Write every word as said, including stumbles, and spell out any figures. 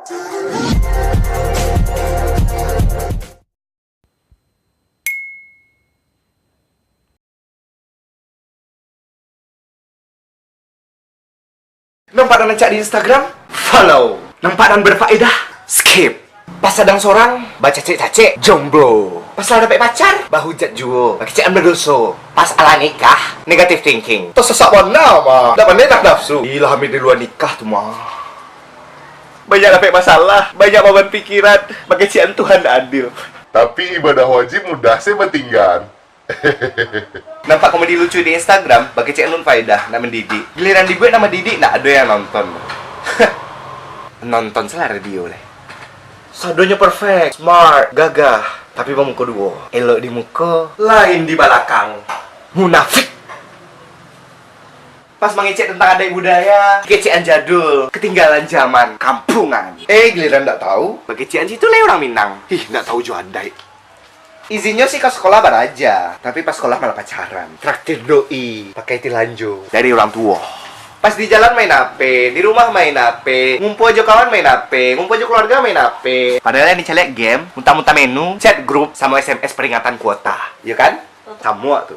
Nampak nan rancak di Instagram? Follow. Nampak nan berfaedah? Skip. Pas sadang sorang, bacacek-cacek, jomblo. Pas lah dapek pacar, bahujat juo, bakecekan badoso. Pas alah nikah, negative thinking. Tasasak bana mah. Dak pandai nak nafsu. Ilah, ameh di lua nikah tu mah. Banyak dapek masalah, banyak baban pikiran, bakecekan Tuhan dak adil. Tapi ibadah wajib mudah se batinggan. Nampak komedi lucu di Instagram, bakecekan unfaedah, nak mendidik. Giliran dibuek nak mendidik, ndak ado yang nonton. Nonton salah radio leh. Sadonyo perfect, smart, gagah, tapi bamuko duo. Elok di muko, lain di balakang. Munafik. Pas mangecek tentang adaik budaya, kecekan jadul, ketinggalan zaman, kampungan. Eh, giliran ndak tahu, bakecekan situ leh urang Minang. Ih, ndak tahu jo adaik. Izinnyo sih ka sekolah baraja, tapi pas sekolah malah pacaran. Traktir doi, pakai tilanjo dari urang tuo. Pas di jalan main H P, di rumah main H P, ngumpul jo kawan main H P, ngumpul jo keluarga main H P. Padahal yang dicaliak game, muntah-muntah menu, chat grup, samo S M S peringatan kuota. Iyo kan? Samo tu.